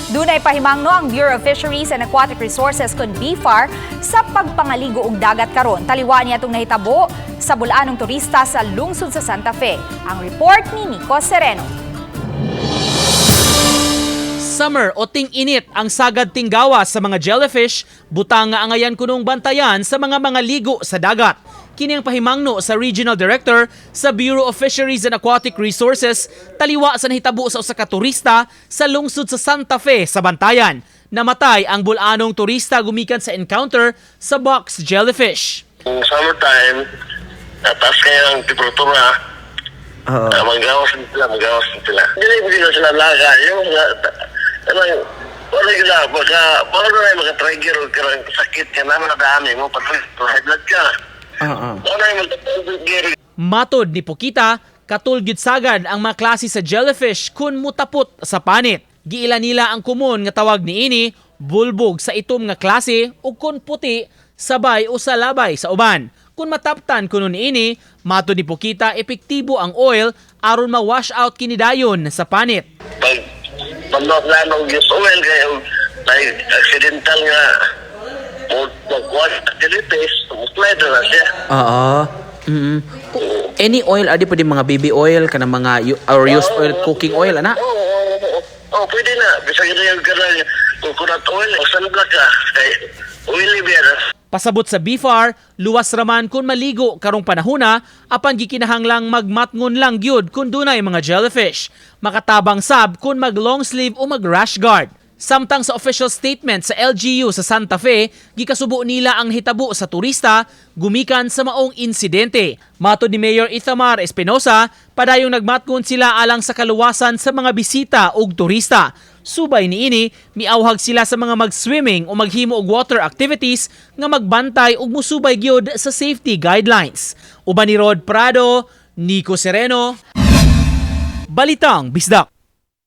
Dunay pahimangno ang Bureau of Fisheries and Aquatic Resources kon BFAR sa pagpangaligo og dagat karon. Taliwa niya itong nahitabo sa bulanong turista sa lungsod sa Santa Fe. Ang report ni Nico Sereno. Summer o ting-init ang sagad tinggawa sa mga jellyfish, butang nga angayan kunong bantayan sa mga ligo sa dagat. Kini ang pahimangno sa Regional Director sa Bureau of Fisheries and Aquatic Resources taliwa sa nahitabo sa usa ka turista sa lungsod sa Santa Fe sa Bantayan. Namatay ang bulanong turista gumikan sa encounter sa box jellyfish. Kung summertime, taas kaya ang temperatura, manggawas din sila, manggawas din sila. Hindi na sila laga, yung mga, anong, wala sila, baka, wala na maka-trigger o karang sakit ka na, madami mo, pati high blood ka. Wala na maka-trigger. Matod ni Pukita, katul gyud sagad ang mga klase sa jellyfish kun mutapot sa panit. Giila nila ang komon nga tawag niini, bulbog sa itom nga klase ug kun puti sabay o sa labay sa uban. Kun mataptan kuno niini, matod ni Pukita, epektibo ang oil aron ma-wash out kini dayon sa panit. Pag, pag na ng use oil, kaya like, accidental nga, mo magkuhan sa jellyfish, muslide na siya. Oo. Any oil adi pwede mga baby oil kana mga or used oil, cooking oil ana. Oo, pwede na. Bisag na yung kanang coconut oil, o sunblock ka. Kay, oily ba yan? Pasabot sa BFAR, luwas raman kung maligo karong panahona apan gikinahanglang magmatngon lang gyud kung dunay mga jellyfish. Makatabang sab kung mag long sleeve o mag rash guard. Samtang sa official statement sa LGU sa Santa Fe, gikasubo nila ang hitabo sa turista gumikan sa maong insidente. Matod ni Mayor Ithamar Espinosa, padayong nagmatngon sila alang sa kaluwasan sa mga bisita ug turista. Subay niini, miawhag sila sa mga mag-swimming o maghimo og water activities nga magbantay ug musubay gyud sa safety guidelines. Uban ni Rod Prado, Nico Sereno, Balitang Bisdak.